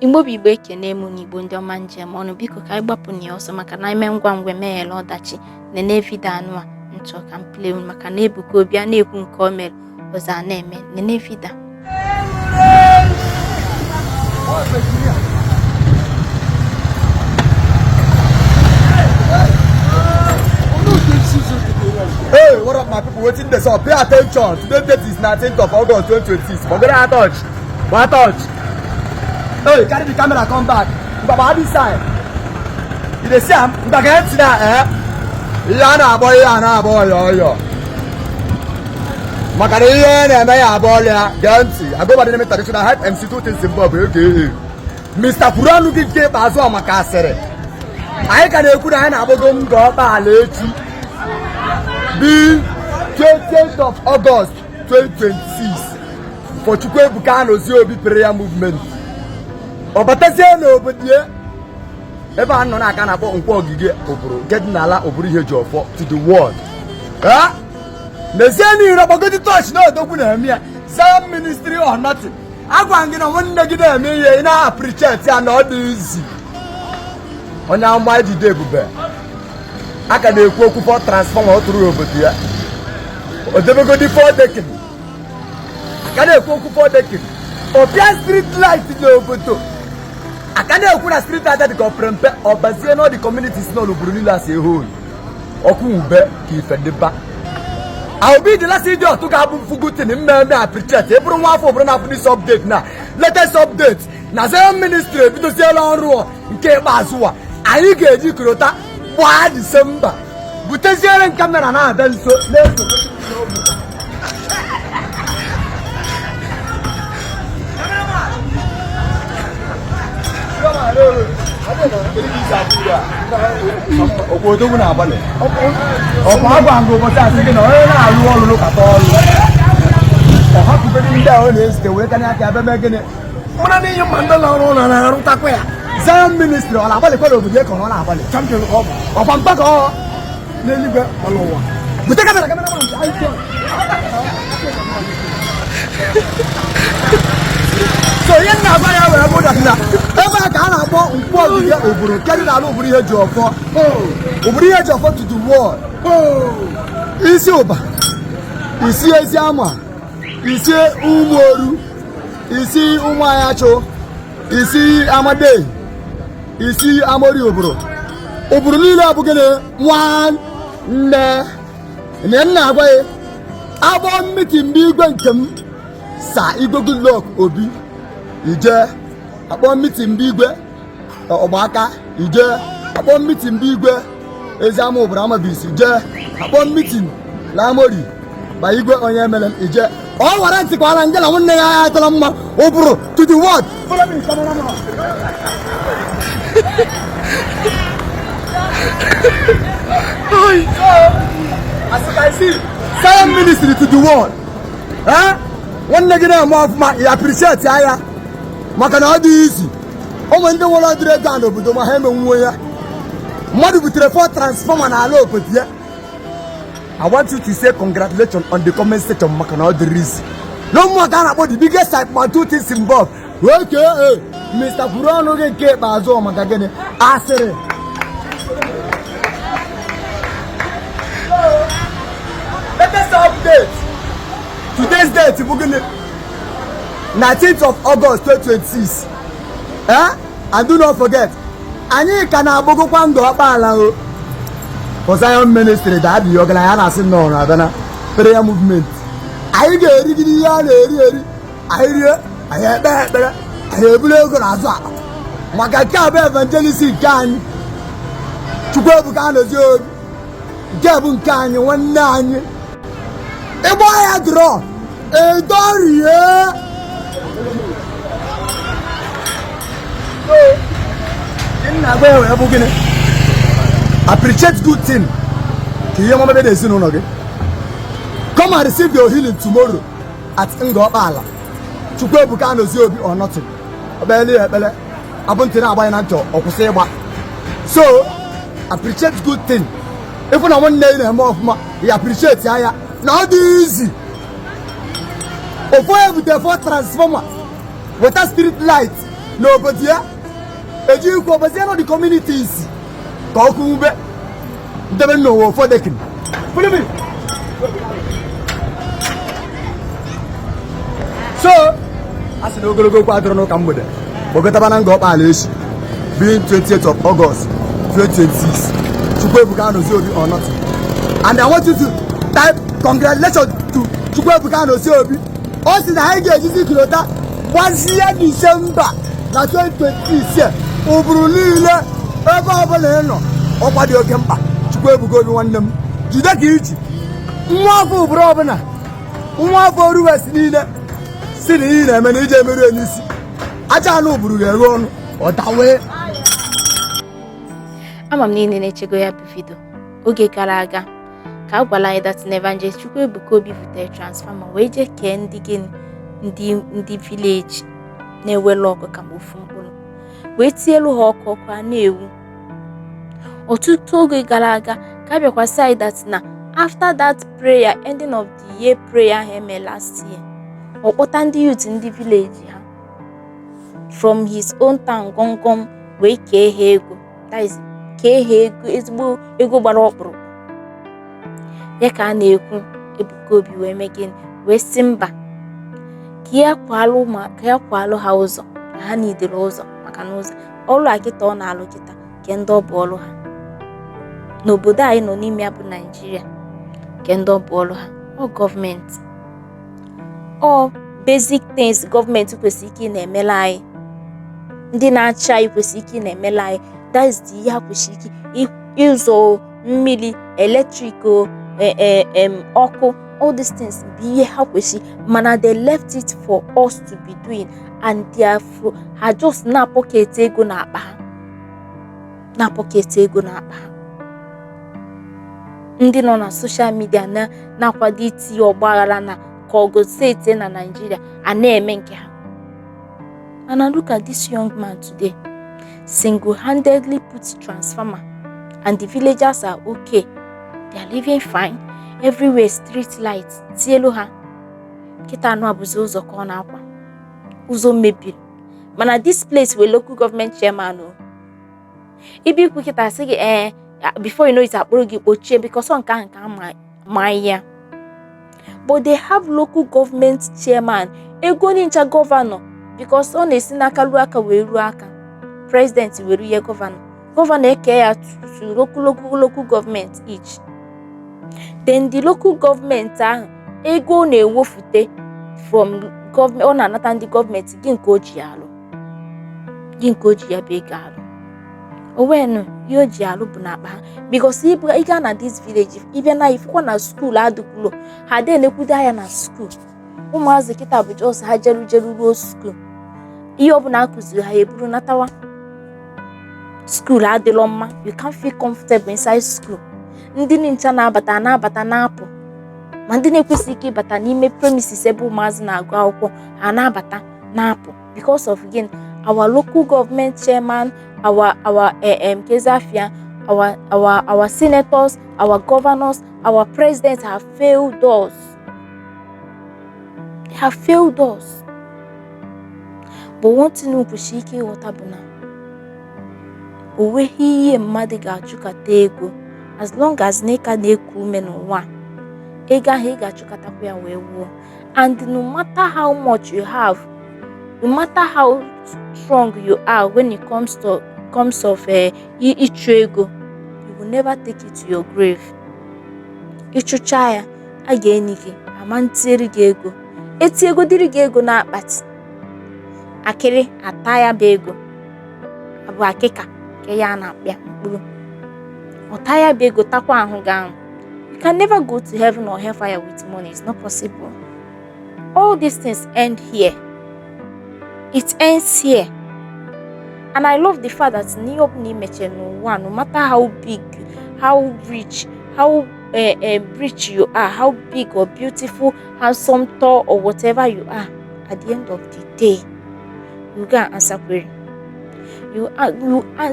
Igbo bụ Igbo, ekene m na Igbo ndị ọma njem ọnụ. Biko ka anyị gbapụ na ya ọsọ maka na ime ngwa ngwa emeghela ọdachi. Nene video anụ a nchọ ka m play maka na Ebuka Obi a na-ekwu nke o mere ọzọ a na-eme. Nene video. Hey, what up, my people? Wetin dey sup? Pay attention. Today date is 19th of August 2026. Gbagoro touch. One touch. Hey, carry the camera come back. Baba, this side. You dey see am? Ngwa gee ntị na eh? Ihe a na-akpọ ihe a na-abụ ọyọ ọyọ. Maka na ihe na-eme ya abụ ọlịa. Gee ntị. I go by the name traditional hype MC two things involved, aka Mr. Kwuru ọnụ gị nke ikpeazụ a maka asịrị. Anyị ka na-ekwu na anyị na-agbago Ngor Okpala echi. Be 20th of August 2026 for Chukwuebuka Anozie Obi prayer movement. Ọ batazie n'obodo ya ebe a nọ na-aka na-akpọ Nkwọ Ogige Ụbụrụ nke dị n'ala Ụbụrụ Ihejiọfọ to the world. N'ezie niile gbagodi touch na odogwu na-eme ya. Zion Ministry or nothing. Agwa gị na nwanne gị na-eme ihe ị na-appreciate ya na ọ dị izi. Onye amụma ejide ebube a ka na-ekwu okwu for transformer ọ tụrụ obodo ya, o debegodi for decking. Aka na-ekwu okwu for decking, ọpịa street light n'obodo. Aka na-ekwu na street light dị ka opere mpe, ọbazie na the communities nọ n'obodo niile as a whole. Ọkụ ube ka ife dịba. I will be the last idiot ga-abụ mfugutin mmemme appreciate. Ị bụrụ nwa afọ obodo na-afụ this update na latest update na Zion Ministry ebidoziela ọrụ nke ikpeazụ a anyị ga-eji korota gbaa Disemba. Buteziere m camera na-abịa nso na-eso. Okwu odogwu na-agbalị ọkwa agwa nga ụbọchị asị gị na onye na-alụ ọrụ lụkata ọrụ ọ hapụgodi ndị a ọ na-ezute wee kanye aka ebe mee gịnị Mara n'ihe ma ndị na-arụ ụlọ na-arụtakwa ya. Zion Ministry ọ na-agbalịkwa n'obodo ya ka ọ na-agbalị? Champion ka ọ bụ. Ọkwa mpa ka ọ n'eluigwe ma n'ụwa. Bute camera, camera man. So ihe nna agwa ya wee bụ na ebe a ka a na-akpọ Nkwọ Ogige Ụbụrụ nke dị n'ala Ụbụrụ Ihejiọfọ, Ụbụrụ Ihejiọfọ to the world. Isi ụba, isi ezi ama, isi ụmụoru, isi ụmụanyachụ, isi amade, isi amori ụbụrụ. Ụbụrụ niile bụ gịnị? Nwanne na nna agwa ya agbọ meeting bụ igwe nke m sa Igwe Goodluck Obi ije akpọ meeting bụ igwe ọgbaka ije akpọ meeting bụ igwe eziama ụbụrụ amabisi ije akpọ meeting na amori ba igwe onye mere m ije ọ wara ntị kwara ndị na nwanne ya atọrọ mma. Ụbụrụ to the world. Follow me, cameraman. So, as you can see, Zion Ministry to the world. Eh? Nwanne gị na-eme ọfụma, ya appreciate ya ya maka na ọ dị izi ụmụ ndị nwere ọdịrị ego a n'obodo ma ha emenwuo ya. Mmadụ butere four transformer n'ala obodo ya. I want you to say congratulations on the comment section maka na ọ dịrị izi na ụmụaka a na-akpọ the biggest type man two things involved. Okay, Mr. Kwuru ọnụ gị nke ikpeazụ maka gịnị? Asịrị. Latest update. Today's date bụ gịnị? 19th of August 2026. Eh? And do not forget, anyị ka na-agbagokwa Ngor Okpala o for Zion Ministry. Daddy ọgaranya na-asị nnọọ na abịa na prayer movement. Anyị ga-erigide ihe a na-eri eri. Anyị rie, anyị ekpe ekpere, anyị eburu ego n'azụ akpa maka nke a bụ evangelist nke anyị Chukwuebuka Anozie Obi nke bụ nke anyị nwanne anyị ịgba ya drọ edorie. Nna agwa ya wee bụ gịnị? Appreciate good thing ka ihe ọma bịa n'ezinụlọ gị. Come and receive your healing tomorrow at Ngor Okpala. Chukwuebuka Anozie Obi or nothing. Ọkpele ya ekpele abụ ntị na-agba ya na ntị ọ kwụsị ịgba. So appreciate good thing. Ịfụ na nwanne ị na-eme ọfụma, ya appreciate ya ya na ọ dị izi ofu onye bute four transformer, weta street light. N'obodo ya eji ikwu obodo ya nọ the communities ka ọkụ ube ndebe n'ụwa ụfọdụ ekiri. Follow me. So a sị na ogologo okwu adịrọ n'ụka mgbede, gbagotaba na Ngor Okpala echi being 28th of August 2026. Chukwuebuka Anozie Obi or nothing. And I want you to type congratulations to Chukwuebuka Anozie Obi. Ọ sị na anyị ga-ejizi coal tar gbazie Disemba na 2026. Ụbụrụ niile, ebe ọbụla ị nọ, ọkwa dị oke mkpa. Chukwuebuka Obi, nwanne m, jide ka iji nwa afọ ụbụrụ ọbụla, nwa afọ Oru West niile si na ihe na-eme na ije emerụ n'isi aja anụ ụbụrụ ga-eghe ọnụ ọ dawee. Ama m niile na-echego ya bụ video oge gara aga ka a gwara anyị that na Evangelist Chukwuebuka Obi butere transformer wee jee kee ndị gịnị, ndị village na-ewelu ọkụ ka ma ofu mkpụrụ wee tielu ha ọkụ, ọkụ a na-ewu. Ọtụtụ oge gara aga ka a bịakwa sị anyị that na after that prayer, ending of the year prayer ahụ eme last year, ọ kpọta ndị youth, ndị village ha from his own town gọngọm, wee kee ha ego, that is, kee ha ego, ezigbo ego gbara ọkpụrụkpụ. Ya ka a na-ekwu, Ebuka Obi wee mee gịnị? Wee sị mba, ka ya kwalụ ha ụzọ, na ha nidere ụzọ, maka na ụzọ ọrụ a kịta ọ na-alụ kịta ke ndị ọ bụ ọrụ ha n'obodo anyị nọ n'ime ya bụ Naijiria, ke ndị ọ bụ ọrụ ha, ọ gọọmenti, ọ basic things gọọmenti kwesịrị ike ị na-emela anyị, ndị na-achị anyị kwesịrị ike ị na-emela anyị. That is the ihe ha kwesịrị ike: ịzụ mmiri, electric o ọkụ, all these things bụ ihe ha kwesịrị, mana they left it for us to be doing, and therefore ha just na-apocket ego n'akpa ha, na-apocket ego n'akpa ha. Ndị nọ na social media na-akwado itinye ọgbaghara na ka ọgụ steeti na Naịjirịa a na-eme nke ha. Mana look at this young man today, single-handedly put transformer and the villagers are okay, they are living fine everywhere, street light tielu ha kịta. Anụ abụzi ụzọ ka ọ na-akwa, ụzọ mebiri, mana this place wee local government chairman o ibe ikwu kịta sị gị ee, before you know it, akpụrụ gị kpochie, because ọ nke ahụ ka ama ma ya. But they have local government chairman, ego nincha governor, because ọ na-esi n'aka ruo aka wee ruo aka president were ihe governor, governor eke ya to local government each. Then the local government ahụ, ego ọ na-ewefute from gọọmenti, ọ na-anata ndị gọọmenti gị, nke o ji alụ gị, nke o ji ya bụ ego alụ owenu, ihe o ji alụ bụ n'akpa ha, because ị gaa na this village, ịbịa na ifụkwa na school adịkwulo ha dị enekwudo anya na school. Ụmụazị kịta bụ just ha jeru jeru ruo school, ihe ọbụla a kụziri ha eburu natawa. School adịlọ mma, you can't feel comfortable inside school. Ndị ncha na-abata na-abata na-apụ, ma ndị na-ekwesịghị ike ịbata n'ime premises ebe ụmụazị na-agụ akwụkwọ, ha na-abata na-apụ because of again our local government chairman, our Kezafia, our senators, our governors, our presidents have failed us. They have failed us. But one thing m kwesịrị ike ịghọta bụ na o nweghị ihe mmadụ ga-achụkata ego, as long as na ị ka na-eku ume n'ụwa a, ego ahụ ị ga-achụkatakwa ya wee wuo. And no matter how much you have, no matter how strong you are when it comes of ịchụ ego, you will never take it to your grave. Ịchụcha ya, a ga-eni gị, ama ntinyere gị ego, etiegodiri gị ego n'akpati, akịrị ata ya bụ ego, abụ akịka ka ya a na-akpịa mkpụrụ ọta ya bụ ego, takwa ahụ gị ahụ. You can never go to heaven or hellfire with money. It's not possible. All these things end here. It ends here. And I love the fact that n'ihe ọbụla i mechere n'ụwa, no matter how big, how rich, how rich you are, how big or beautiful, handsome, tall or whatever you are, at the end of the day, you go and answer query. You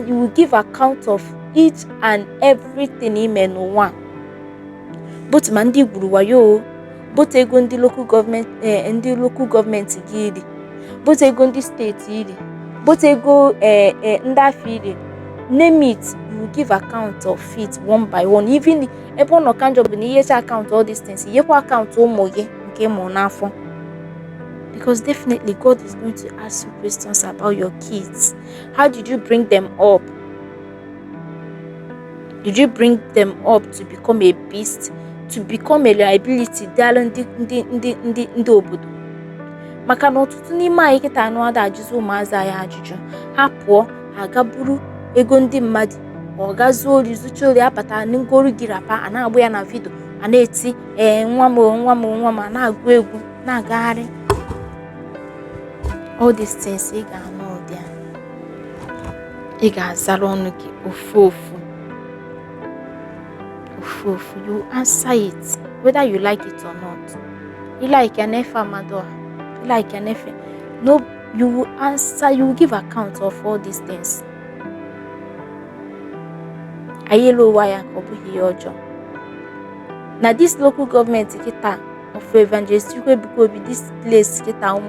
will give account of each and everything ime n'ụwa, both ma ndị gwuru wayo o, both ego ndị local government, ndị local government gị iri, both ego ndị steeti iri, Both ego ndị afọ iri, name it, you will give account of it one by one. Even ebe ọ nọ ka njọ bụ na iyecha account all these things, iyekwa account ụmụ gị nke ịmụ n'afọ, because definitely God is going to ask you questions about your kids. How did you bring them up? Did you bring them up to become a beast, to become a liability dịalụ ndị ndị ndị ndị ndị obodo? Maka na ọtụtụ n'ime anyị kịta anụ ada ajụzi ụmụazị anyị ajụjụ. Ha pụọ, ha ga buru ego ndị mmadụ, ọ ga zuo ori, zucha ori, abata ngoro gị rapa, a na-agba ya na video, a na-eti, "Ee, nwa m o, nwa m o, nwa m," a na-agụ egwu, na-agagharị. All these things, ị ga-anụ ụdị a, ị ga-azara ọnụ gị ofu ofu ofu ofu. You answer it whether you like it or not. You like ya nefe Amadoha, you like ya nefe no, you will answer, you will give account of all these things. Anyị elu ụwa ya ka ọ bụghị ihe ọjọọ na this local government kịta of Evangelist Chukwuebuka Obi, this place kịta,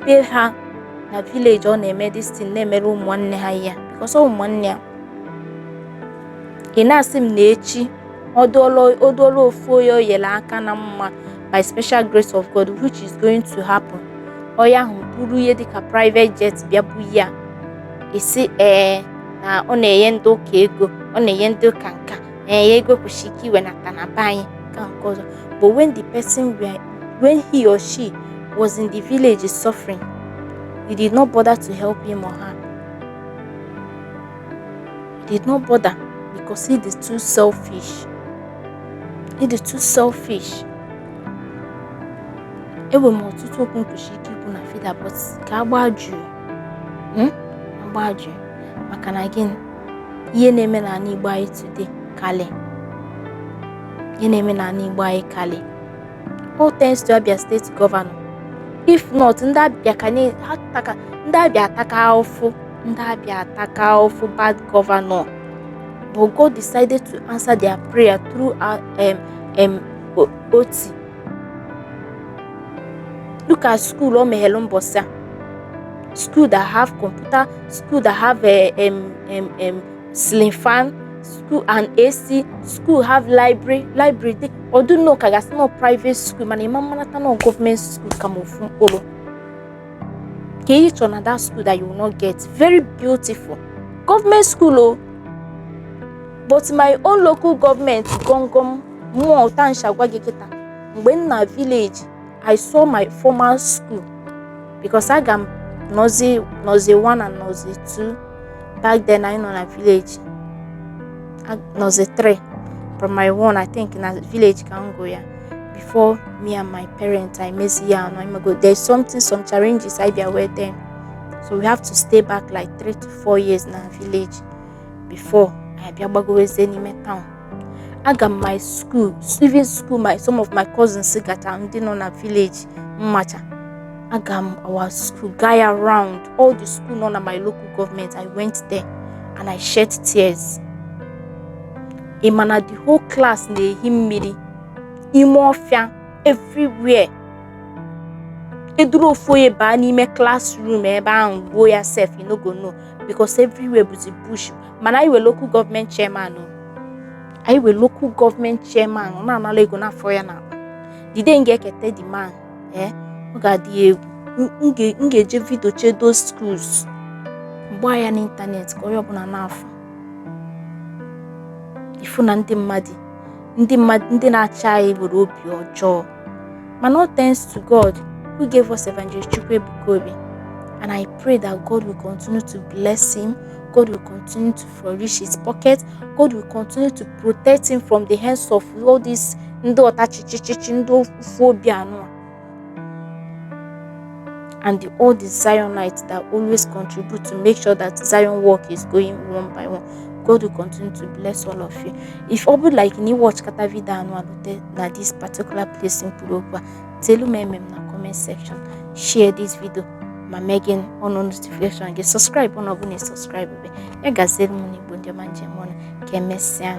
be ha na village, ọ na-eme this thing, na-emere ụmụ nwanne ha ihe, because ọ ụmụ nwanne ya. Ị na-asị m na echi ọ dụọla ofu onye o nyere aka na mma, by special grace of God, which is going to happen, onye ahụ buru ihe dịka private jet bịa bu ya, esi ee na ọ na-enye ndị ụka ego, ọ na-enye ndị ụka nka, ee, ego kwesịrị ike iwenata na be anyị ka nke ọzọ. But when the person were, when he or she was in the village suffering, you did not bother to help him or her. You did not bother because he is too selfish. He is too selfish. Enwere m ọtụtụ okwu m kwesịrị ike ikwu na video, but ka agba jụụ, agba jụụ, maka na gịnị? Ihe na-eme n'ala Igbo anyị today kali, ihe na-eme n'ala Igbo anyị kali. All thanks to Abia State Governor. If not, ndị Abia ka ha taka, ndị Abia ataka ahụfụ, ndị Abia ataka ahụfụ bad governor. But God decided to answer their prayer through Otti. Look at school o meghere mbọsị a, school that have computer, school that have a ceiling fan, school and AC, school have library, library dị ọdụ nnọọ ka gasị nọ private school, mana ịma mmanata nọ government school ka ma ofu mkpụrụ ka ị chọrọ na that school that you will not get. Very beautiful government school o. But my own local government gọngọm mmụọ ụta gwa gị kịta, mgbe m na village, I saw my former school, because aga m nursery 1 and nursery 2 back then. Anyị nọ na village nursery 3, primary 1, I think na village ka m go ya before me and my parents I mezi ya anọ imego. There's something, some challenges I bịa wee then, so we have to stay back like 3 to 4 years na village before anyị bịa gbagowezie n'ime town. Aga m my school, even school my some of my cousins gacha, ndị nọ na village mmacha. Aga m our school, guy around all the school nọ na my local government. I went there and I shed tears. Ị ma na the whole class na-ehi mmiri ime ọfịa everywhere. Eduru ofu onye baa n'ime classroom ebe ahụ, gbuo ya sef, you no go know, because everywhere bụzi bush. Mana anyị wee local government chairman o, anyị wee local government chairman, ọ na-anara ego n'afọ ya n'akpa. The day m ga-ekete the man, eh, ọ ga-adị egwu. M ga-eje video chedo schools mgba ya n'ịntanetị ka onye ọbụla na-afụ ifu na ndị mmadụ ndị na-achị anyị nwere obi ọjọọ. Mana all thanks to God who gave us Evangelist Chukwuebuka Obi, and I pray that God will continue to bless him, God will continue to flourish his pocket, God will continue to protect him from the hands of all these ndị ọtachichichichi, ndị ofu obi anụ a, and all the Zionites that always contribute to make sure that Zion work is going one by one. God will continue to bless all of you. If ọ bụ like na watch kata video anụ alute na this particular place mkpụrụ okwu a, telu m emem na comment section. Share this video ma mee gị ọnụ notification gị, subscribe ọnụ ọbụla subscribe be ya. Gaziere m n'Igbo ndị ọma njem ọnụ. Ka emesịa.